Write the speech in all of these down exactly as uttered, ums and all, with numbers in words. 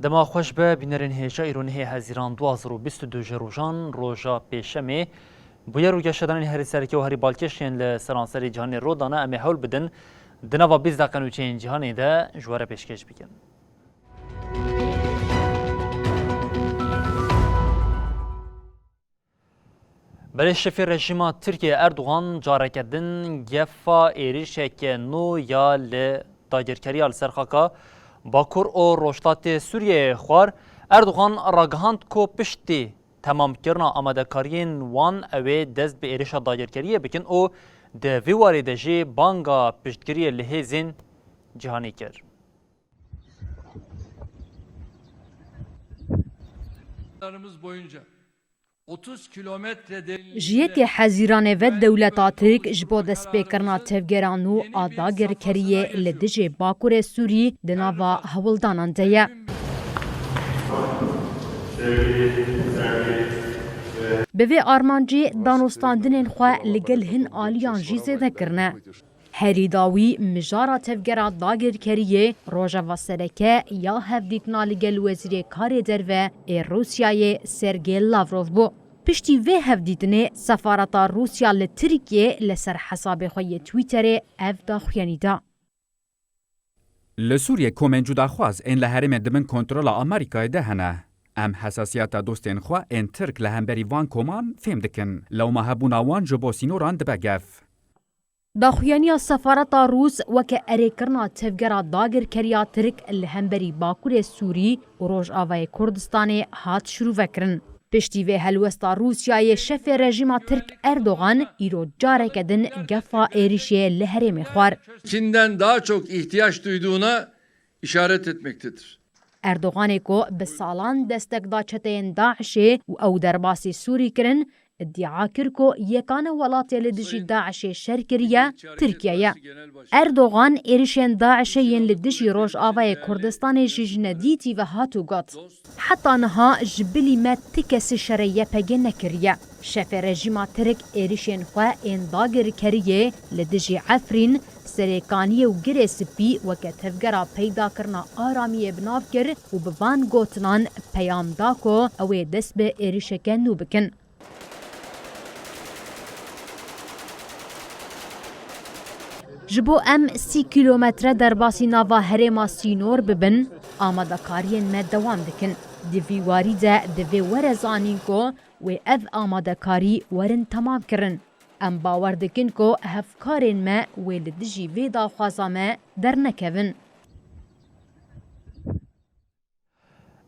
Dema xweş be, bînerên hêja, îro nehê Hezîran du hazar û bîst û du ji rojan, roja Pêşemê. Bûyer û geşedanên herî sereke û herî balkêş yên li seranserê cîhanê rû dane, em ê hewl bidin di nava bîst deqe nûçeyên cîhanê de ji we re pêşkêş bikin. Belê şefê rejîma Tirkiyê Erdogan careke din gefa êrîşeke nû ya li dagirkeriya li ser xaka Bakur û Rojhilatê Sûriyeyê xwar. Erdogan ragihand ku piştî temamkirina amadekariyên wan ew ê dest bi êrîşa dagirkeriyê bikin û di vî warê de jî banga piştgiriyê li hêzên cîhanî kir. Boyunca otuz kilometre derinliğinde Ji yekê Hezîranê ve dewleta Tirk ji bo destpêkirina tevgera nû a dagirkeriyê li dijî Bakurê Sûrî di nava hewldanan de ye. Bi vê armancê danûstandinên xwe li gel hin aliyan jî zêde kirine. Herî dawî mijara tevgera dagirkeriyê rojeva sereke ya hevdîtina li gel Wezîrê Karê Derve ê Rûsyayê Sergey Lavrov bû. Piştî vê hevdîtinê sefareta Rûsya li Tirkiyê li ser hesabê xwe yê Twitterê ev daxuyanî da. Li Sûriyê komên cudaxwaz ên li herêmên di bin kontrola Amerîkayê de hene. Em hesasiyeta dostên xwe ên Tirk li hemberî van koman fêm dikin. Lewma hebûna wan ji bo sînoran dibe gef. Daxuyaniya sefareta Rûs weke erêkirina tevgera dagirkeriya Tirk li hemberî Bakurê Sûrî û Rojavayê Kurdistanê hat şirûvekirin. Piştî vê helwesta Rûsyayê şefê rejîma Tirk Erdogan îro careke din gefa êrîşê li herêmê xwar. Çin'den daha çok ihtiyaç duyduğuna işaret etmektedir. Erdoganê ku bi salan destek da çeteyên DAIŞê û ew derbasî Sûrî kirin, îdia kir ku yekane welatê li dijî DAIŞê şer kiriye, Tirkiye ye. Erdogan êrişên DAIŞê yên li dijî Rojavayê Kurdistanê jî ji nedîtî ve hat û got, Heta niha ji bilî me ti kesî şerê Y P G nekiriye. Şefê rejîma Tirk êrişên xwe ên dagirkeriyê li dijî Efrîn, Serêkaniyê û Girê Spî weke tevgera peydakirina aramiyê bi nav kir û bi van gotinan peyam da ku ew ê dest bi êrişeke nû bikin. Ji bo em sî kîlometre derbasî nava herêma sînor bibin, amadekariyên me dewam dikin. Di vî warî de divê were zanîn ku wê ev amadekarî werin temam kirin. Em bawer dikin ku hevkarên me wê li dijî vê daxwaza me dernekevin.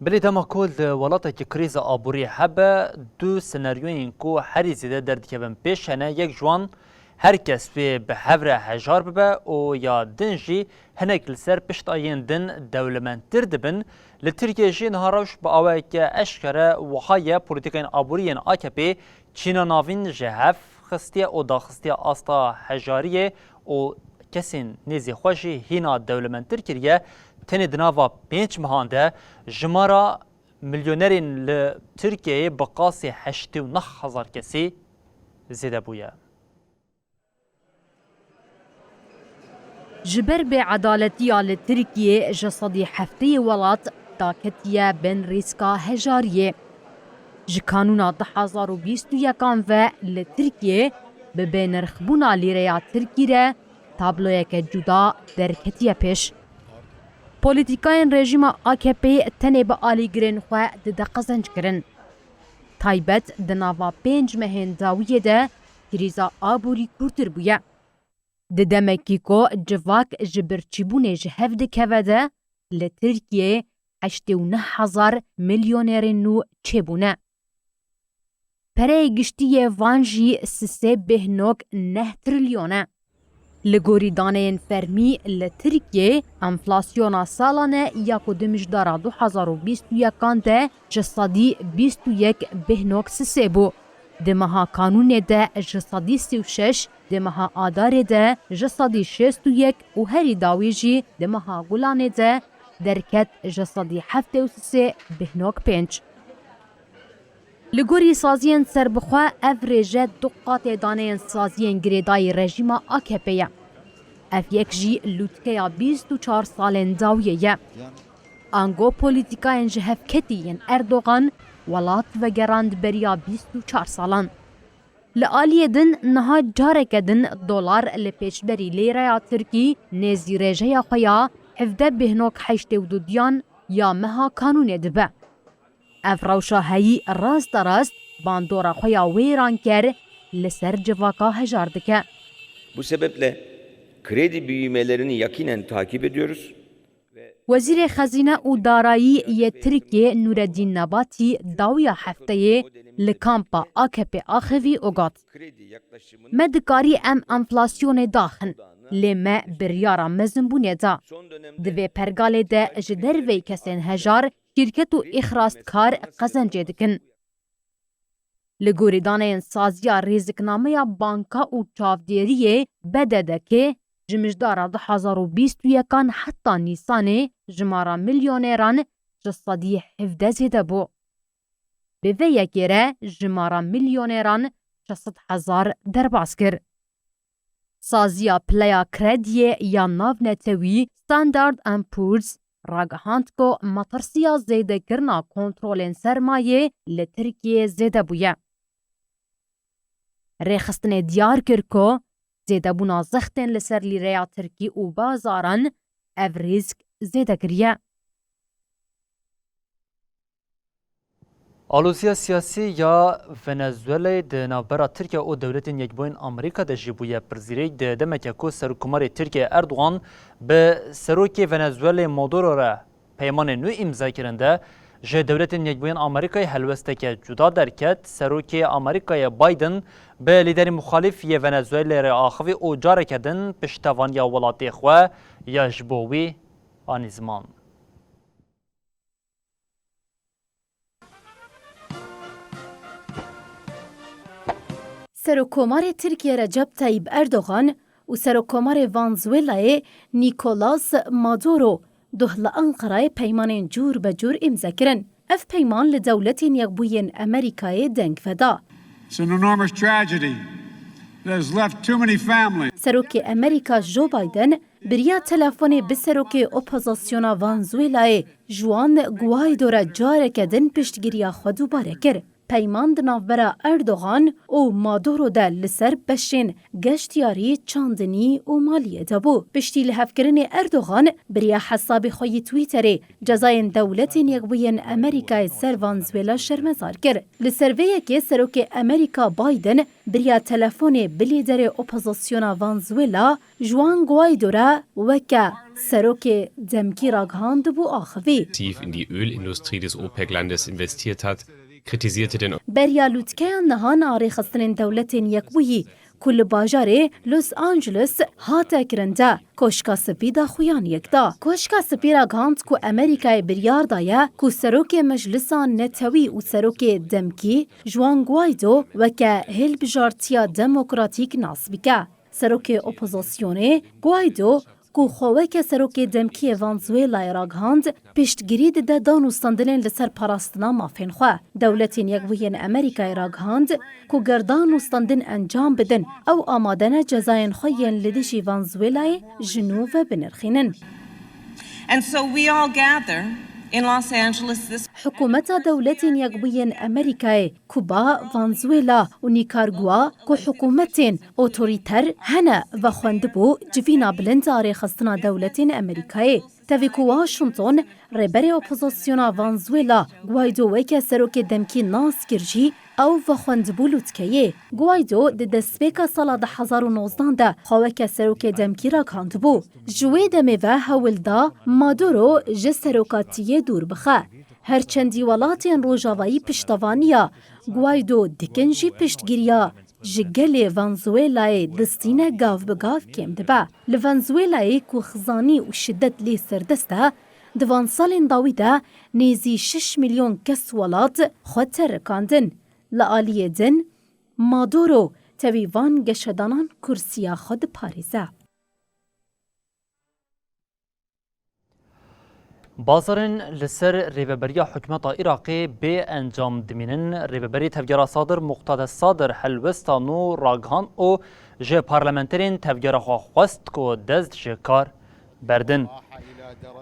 Bilê dema ku li welatekî krîza aborî hebe, du senaryoyên ku herî zêde derdikevin pêş hene, yek ji wan her kes wê bi hev re hejar bibe û ya din jî hinek li ser pişta yên din dewlemendtir dibin. Li Tirkiyê jî niha rewş bi awayeke eşkere wiha ye, polîtîkayên aborî yên A K P Çîna navîn ji hev xistiye û daxistiye asta hejariyê û kesên nêzî xwe jî hîna dewlemendtir kiriye. Tenê di nava pênc mehan de jimara milyonerên li Tirkiyeyê bi qasî heştê û neh hezar kesî zêde bûye. Ji ber bêedaletiya li Tirkiyê ji sedî heftê yê welat daketiye bin rîska hejariyê. Ji kanûna du hezar û bîst û yekan ve li Tirkiyê bi bênirxbûna lîreya Tirkî re tabloyeke cuda derketiye pêş. Polîtîkayên rejîma A K P tenê bi alîgirên xwe dide qezenc kirin. Taybet di nava pênc mehên dawiyê de krîza aborî kûrtir bûye. Di demekî ku civak ji birçîbûnê ji hev dikeve de, li Tirkiyê heştê û neh hezar milyonerên nû çêbûne. Pereyê giştî yê van jî sisê bêhnok neh trilyon e. Li gorî daneyên fermî li Tirkiyê enflasyona salane ya ku di mijdara du hezar û bîst û yekan de ji sedî bîst û yek bêhnok sisê bû. Di meha Kanûnê de ji sedî sî û şeş, di meha Adarê de ji sedî şêst û yek û herî dawî jî di meha Gulanê de derket ji sedî heftê û sisê bêhnok pênc. Li gorî saziyên serbixwe ev rêje du qatê daneyên saziyên girêdayî rejîma A K P ye. Ev yek jî lûtkeya bîst û çar salên dawiyê ye. ango polîtîkayên ji hevketî yên Erdogan welat vegerand beriya bîst û çar salan. Li aliyê din niha careke din dolar li pêşberî lêreya tirkî nêzî rêjeya xwe ya hevdeh bêhnok heştê û duduyan ya meha kanûnê dibe. Ev rewşa heyî rasterast bandora xwe ya wêranker li ser civaka hejar dike. Bu sebeple kredi büyümelerini yakinen takip ediyoruz. Wezîrê Xezîne û Darayî yê Tirkiyê Nureddîn Nebatî dawiya hefteyê li kampa A K P axivî û got, Me dikarî em enflasyonê daxin, lê me biryara mezinbûnê da. Di vê pergalê de ji derveyî kesên hejar şîrket û îxrastkar qezencê dikin. Li gorî daneyên saziya rêziknameya banka û çavdêriyê B D D K'ê, ji mijdara du hezar û bîst û yekan heta Nîsanê jimara milyonêran ji sedî hevdeh zêde bû. Bi vê yekê re jimara milyonêran şeş sed hezar derbas kir. Saziya pileya krediyê ya navnetewî Standard and Poor's ragihand ku matirsiya zêdekirina kontrolên sermayê li Tirkiyeyê zêde bûye. Rêxistinê diyar kir ku zêdebûna zextên li ser lîreya tirkî û bazaran ev rîsk zêde kiriye. Aloziya siyasî ya Venezuelê di navbera Tirkiye û Dewletên Yekbûyên Amerîka de jî bûye pirsgirêk, di demeke ku Serokkomarê Tirkiye Erdogan bi Serokê Venezuelê Maduro re peymanên nû îmze kirin de, ji Dewletên Yekbûyên Amerîkayê helwesteke cuda derket. Serokê Amerîkayê Biden bi lîderê muxalîf yê Venezuelê re axivî û careke din piştevaniya welatê xwe ya ji bo wî anî ziman. Serokkomarê Tirkiye Recep Tayyip Erdogan û Serokkomarê Venezuelayê Nicolas Maduro duh li Anqarayê peymanên cûr be cûr îmze kirin. Ev peyman li Dewletên Yekbûyên Amerîkayê deng veda. It's an enormous tragedy that has left too many families. Serokê Amerîka Joe Biden bi riya telefonê bi serokê opozisyona Venezuelayê Juan Guaido re careke din piştgiriya xwe dubare kir. Peyman di navbera Erdogan û Maduro de li ser beşên geştiyarî, çandinî û maliyê de bû. Piştî lihevkirinê Erdogan bi riya hesabê xwe yî Twitterê cezayên Dewletên Yekbûyên Amerîkayê ser Venezuela şermezar kir. Li ser vê yekê Serokê Amerîka Biden bi riya telefonê bi lîderê opozisyona Venezuela Juan Guaido re weke serokê demkî ragihand bû axivî. Tief in die Ölindustrie des OPEC-Landes investiert hat, kritisierte den Beriya lûtkeya niha na rêxistinên Dewletên Yekbûyî ku li bajarê Los Angeles hate kirin de Koşka Spî daxuyaniyek da. Koşka Spî ragihand ku Amerîkayê biryar daye ku serokê Meclisa Netewî û serokê demkî Juan Guaido weke hilbijartiya demokratîk nas bike. Serokê opozisyonê Guaido ku xwe weke serokê demkî yê Venezuelayê ragihand, piştgirî dide danûstandinên li ser parastina mafên xwe. Dewletên Yekbûyên Amerîkayê ragihand ku ger danûstandin encam bidin, ew amade ne cezayên xwe yên li dijî Venezuelayê ji nû ve binirxînin. And so we all gather in Los Angeles this Hikûmeta Dewletên Yekbûyên Amerîkayê Kuba, Venezuela û Nikaragua ku hikûmetên otorîter hene vexwendibû civîna bilind a rêxistina dewletên Amerîkayê. Tevî ku Washington rêberê opozisyona Venezuela Guaido weke serokê demkî nas kir jî, ew vexwendibû lûtkeyê. Guaido di destpêka sala du hezar û nozdan de xwe weke serokê demkî ragihandibû. Ji wê demê ve hewl da Maduro ji serokatiyê dûr bixe. Her çendî welatên Rojavayî piştevaniya Guaido dikin jî piştgiriya ji gelê Venezuelayê distîne gav bi gav kêm dibe. Li Venezuelayê ku xizanî û şidet lê serdest e, di van salên dawî de nêzî şeş milyon kes welat xwe terikandin. Li aliyê din, Maduro tevî van geşedanan kursiya xwe diparêze. Bazarên li ser rêveberiya hikûmeta Iraqê bê encam dimînin. Rêveberê Tevgera Sadir Muqtade Sadir helwesta nû ragihand û ji parlamenterên tevgera xwe xwest ku dest ji kar berdin.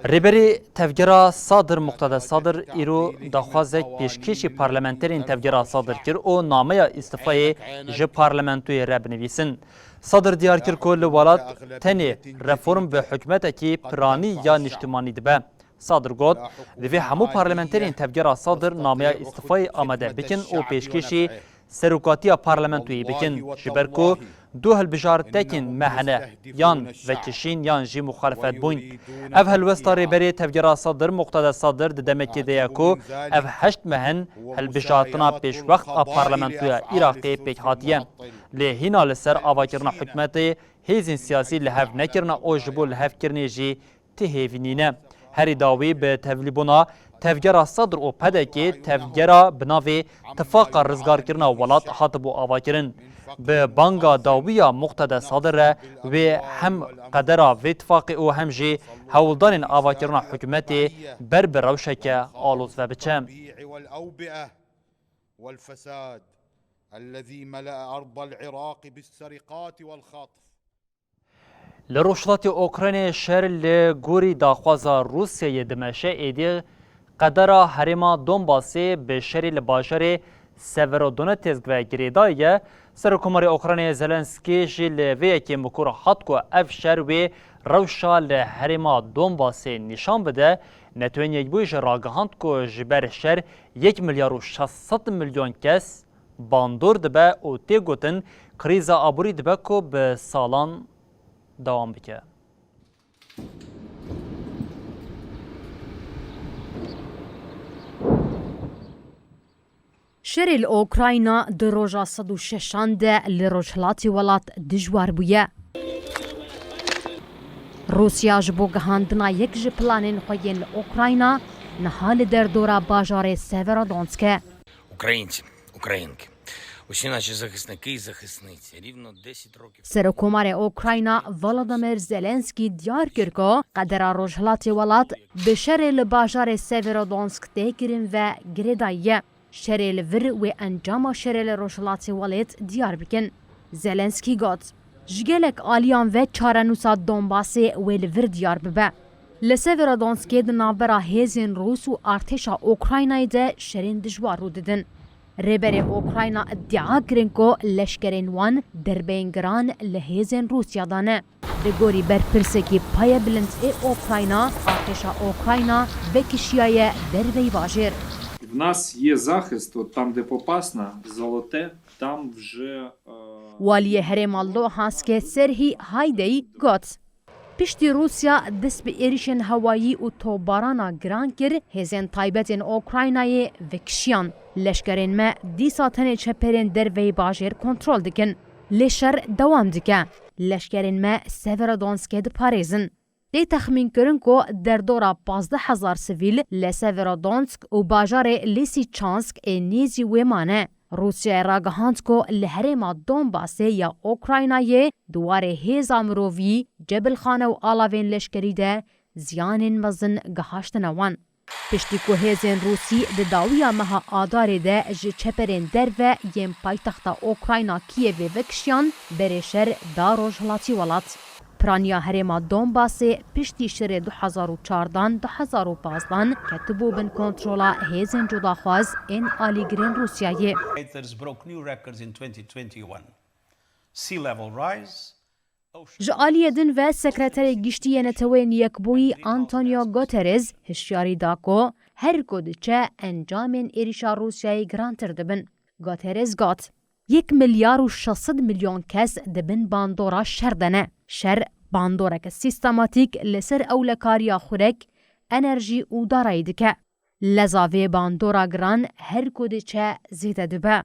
Rêberê Tevgera Sadir Muqtede Sadir îro daxwazek pêşkêşî parlamenterên Tevgera Sadir kir û nameya îstîfayê ji parlamentoyê re binivîsin. Sadir diyar kir ku li welat tenê reform bi hikûmetekî piranî ya niştimanî dibe. Sadir got, divê hemû parlamenterên Tevgera Sadir nameya îstîfayê amade bikin û pêşkêşî serokatiya parlamentoyê bikin, ji ber ku du hilbijartekên me hene, yan vekişîn yan jî muxalefet bûyn. Ev helwesta rêberê Tevgera Sadir Muqtede Sadir di demekê de ye ku ev heşt meh in hilbijartina pêşwext a parlamentoya Iraqê pêk hatiye. Lê hîna li ser avakirina hikûmetê hêzên siyasî li hev nekirine û ji bo li hev kirinê jî ti hêvî nîne. Herî dawî bi tevlîbûna Tevgera Sedr û P D K'ê tevgera bi navê Tifaqa Rizgarkirina Welat hatibû avakirin. Bi banga dawî ya Muqtede Sedr re wê hem qedera vê tifaqê û hem jî hewldanên avakirina hikûmetê ber bi rewşeke aloz ve biçe. والأوبئة والفساد الذي ملأ أرض العراق بالسرقات والخطف. Li rojhilatê Ukraynayê şer li gorî daxwaza Rûsyayê dimeşe, êdî qedera herêma Donbasê bi şerê li bajarê Severodonetsk ve girêdayî ye. Serokkomarê Ukraynayê Zelenskî jî li vê yekê mikur hat ku ev şer wê rewşa li herêma Donbasê nîşan bide. Netewên Yekbûyî jî ragihand ku ji ber şer yek milyar û şeş sed milyon kes bandor dibe û tê gotin, krîza aborî dibe ku bi salan dewam bike. Şerê li Ukrayna di roja sed û şeşan de li rojhilatê welat dijwar bûye. Rûsya ji bo gihandina yek ji planên xwe yên li Ukrayna niha li derdora bajarê Severodonetsk e. Українці, українки, усі наші захисники і захисниці, рівно десять років. Serokomarê Ukrayna Volodymyr Zelenskî diyar kir ku qedera rojhilatê welat bi şerê li bajarê Severodonetsk tê kirin ve girêdayî ye. Şerê li vir wê encama şerê li rojhilatê welêt diyar bikin. Zelenskî got, ji gelek aliyan ve çarenûsa Donbasê wê li vir diyar bibe. Li Severodonskê di navbera hêzên Rûs û artêşa Okraynayê de şerên dijwar rû didin. Rêberê Okrayna îdia kirin ku leşkerên wan derbeyên giran li hêzên Rûsya dane. Li gorî berpirsekî payebilind ê Okrayna, artêşa Okrayna vekişiyaye derveyî bajêr. В нас є захист, от там, де Попасна, Золоте, там вже, е, Waliyê herêma Luhanskê Serhî Haydey got, piştî Rûsya dest bi êrîşên hewayî û topbarana giran kir, hêzên taybet ên Okraynayê vekişiyan. Leşkerên me dîsa tenê çeperên derveyî bajêr kontrol dikin. Lê şer dewam dike. Leşkerên me Severodonskê diparêzin. Tê texmînkirin ku derdora pazdeh hezar sivîl li Severodonsk û bajarê Lîsîçansk ê nêzî wê mane. Rûsyayê ragihand ku li herêma Donbasê ya Okraynayê di warê hêza mirovî, cebilxane û alavên leşkerî de ziyanên mezin gihaştine wan. Piştî ku hêzên Rûsî di dawiya meha Adarê de ji çeperên derve yên paytexta Okrayna Kîevê vekişiyan, berê şer da rojhilatî welat. Piraniya herêma Donbasê piştî şerê du hezar û çardan, du hezar û pazdan ketibû bin kontrola hêzên cudaxwaz ên alîgirên Rûsyayê. Reuters broke new records in twenty twenty-one. Sea level rise, Ji aliyê din ve Sekreterê Giştî yê Neteweyên Yekbûyî Antonio Guterres hişyarî da ku her ku diçe encamên êrîşa Rûsyayê girantir dibin. Guterres got, yek milyar û şeş sed milyon kes di bin bandora şer de ne. Şer bandoreke sîstematîk li ser ewlekariya xurek, enerjî û darayî dike. Leza vê bandora giran her ku diçe zêde dibe.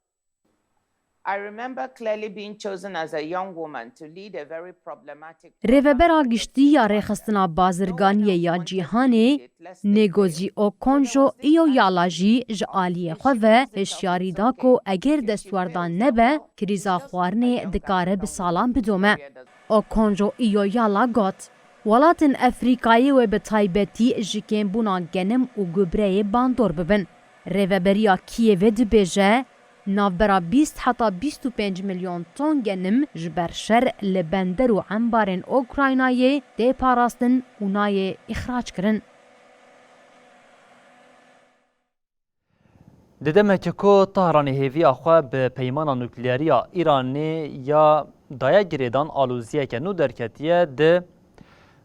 I remember clearly being chosen as a young woman to lead a very problematic Rêvebera giştî ya rêxistina bazirganiyê ya cîhanê, Ngozi Okonjo-Iweala jî ji aliyê xwe ve hişyarî da ku eger destwerdan nebe, krîza xwarinê dikare bi salan bidome. Okonjo-Iweala got, welatên Efrîkayê wê bi taybetî ji kêmbûna genim û gubreyê bandor bibin. Rêveberiya Kîevê dibêje, Navbera bîst heta bîst û pênc milyon ton genim ji ber şer li bender û embarên Ukraynayê tê parastin û nayê îxrac kirin. Di demeke ku Tahranê hêviya xwe bi peymana nukleerî ya Îranê ya daye girêdan aloziyeke nû derketiye, di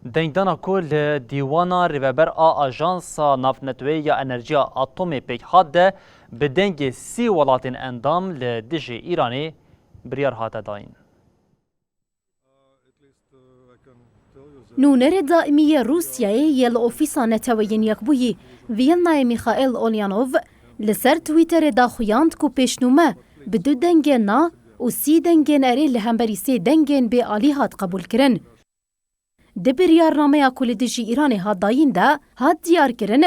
dengdana ku li Dîwana Rêveber a Ajansa Navneteweyî ya Enerjiya Atomê pêk hat de bi dengê sî welatên endam li dijî Îranê biryar hate dayîn. Nûnerê daîmî yê Rûsyayê yê li Ofîsa Neteweyên Yekbûyî Vîyennayê Mîxaîl Olyanov li ser Twitterê daxuyand ku pêşnûme bi du dengên na û sî dengên erê li hemberî sê dengên bê alî hat qebûlkirin. Di biryarnameya ku li dijî Îranê hat dayîn de hat diyarkirin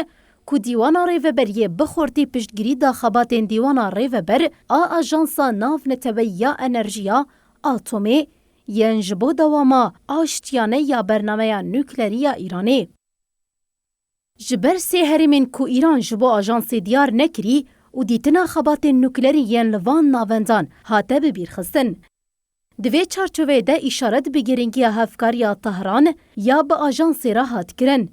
ku Dîwana Rêveberiyê bi xurtî piştgirî da xebatên Dîwana Rêveber a Ajansa Navneteweyî ya Enerjiya Atomê yên ji bo dewama aştiyane ya bernameya nuklerî ya Îranê. Ji ber sê herêmên ku Îran ji bo ajansê diyar nekirî û dîtina xebatên nuklerî yên li van navendan hate bibîrxistin. Di vê çarçoveyê de îşaret bi girîngiya hevkariya Tehran ya bi ajansê re hat kirin.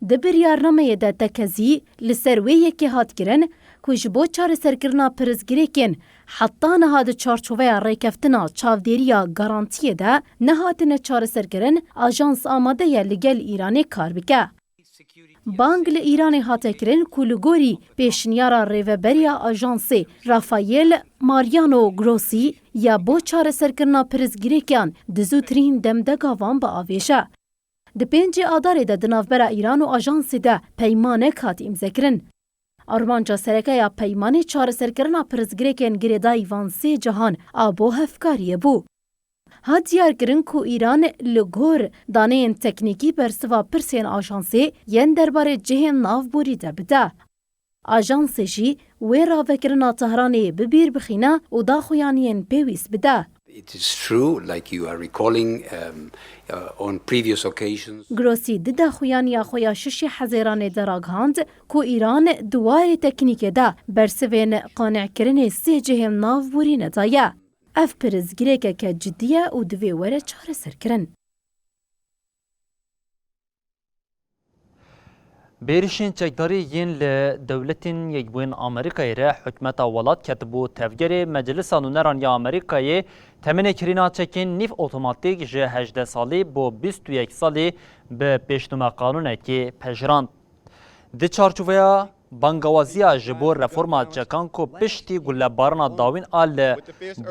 Di biryarnameyê de tekezî li ser wê yekê hat kirin ku ji bo çareserkirina pirsgirêkên heta niha di çarçoveya rêkeftina çavdêriya garantiyê de nehatine çareserkirin, ajans amade ye li gel Îranê kar bike. Bang li Îranê hate kirin ku li gorî pêşniyara rêveberiya ajansê Rafael Mariano Grossi ya bo çareserkirina pirsgirêkan di zûtirîn dem de gavan biavêje. Di pêncê Adarê de di navbera Îran û ajansê de peymanek hat îmzekirin. Armanca sereke ya peymanê çareserkirina pirsgirêkên girêdayî van sê cihan a bo hevkariyê bû. Hat diyarkirin ku Îran li gor daneyên teknîkî bersiva pirsên ajansê yên derbarê cihên navborî de bide. Ajansê jî wê ravekirina Tehranê bi bîr bixîne û daxuyaniyên pêwîst bide. It is true, like you are recalling, um, uh, on previous occasions. Grosî di daxuyaniya xwe ya şişê Hezêranê de ragihand ku Îran di warê teknîkê de bersivên qane'kirinê sê cihên navborî nedaye. Ev pirsgirêkeke cidî ye û divê were çareserkirin. Bêrişên çekdarî yên li Dewletên Yekbûyên Amerîkayê re hikûmeta welat ketibû tevgerê. Meclisa Nûneran ya Amerîkayê temenê kirîna çekên nîv otomatîk ji hejdeh salî bo bîst û yek salî bi pêşnûme qanûnekê pejirand. Di çarçoveya bangawaziya ji bo reforma çekan ku piştî gulebarana dawîn a li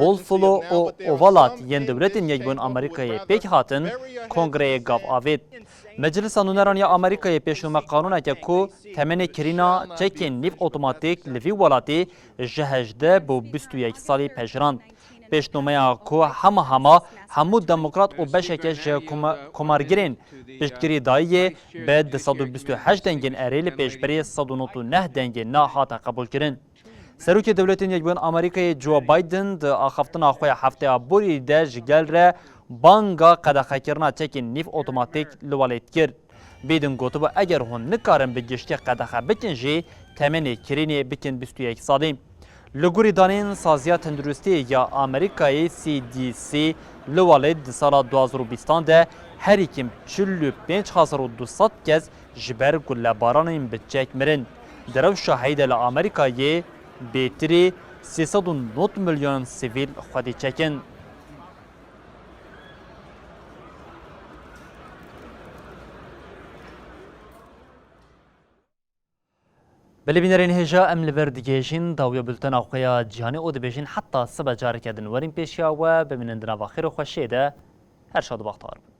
Buffalo û Ovalat yên Dewletên Yekbûyên Amerîkayê pêk hatin, kongreyê gav avêt. Meclisa Nûneran ya Amerîkayê pêşnûme qanûneke ku temenê kirîna çekên nîv otomatîk li vî welatî ji hejdeh bo bîst û yek salî pejirand. Pêşnûmeya ku hema hema hemû demokrat û beşeke ji koma-, komargirên piştgirî dayiyê bi du sed û bîst û heşt dengên erê li pêşberî sed û nod û neh dengên na hate qebûlkirin. Serokê Dewletên Yekbûyên Amerîkayê Joe Biden di axaftina xwe ya hefteya borî de ji gel re banga qedexekirina çekên nîv otomatîk li welêt kir. Biden gotibû, eger hûn nikarin bi giştî qedexe bikin jî, temenê kirînê bikin bîst û yek salî. Li gorî daneyên Saziya Tenduristiyê ya Amerîkayê, C D C, li welêt di sala du hazar û bîstan de herî kêm çil û pênc hezar û du sed kes ji ber gulebaranên bi çek mirin. Di rewşa heyî de li Amerîkayê bêtirî sê sed û nod milyon sivîl xwedî çekin. Belê bînerên hêja, em li vir digihêjin dawiya bultena xwe ya cîhanê û dibêjin heta sibe careke din werin pêşiya we, bimînin di nava xêr û xweşiyê de. Her şad û bextewar bin.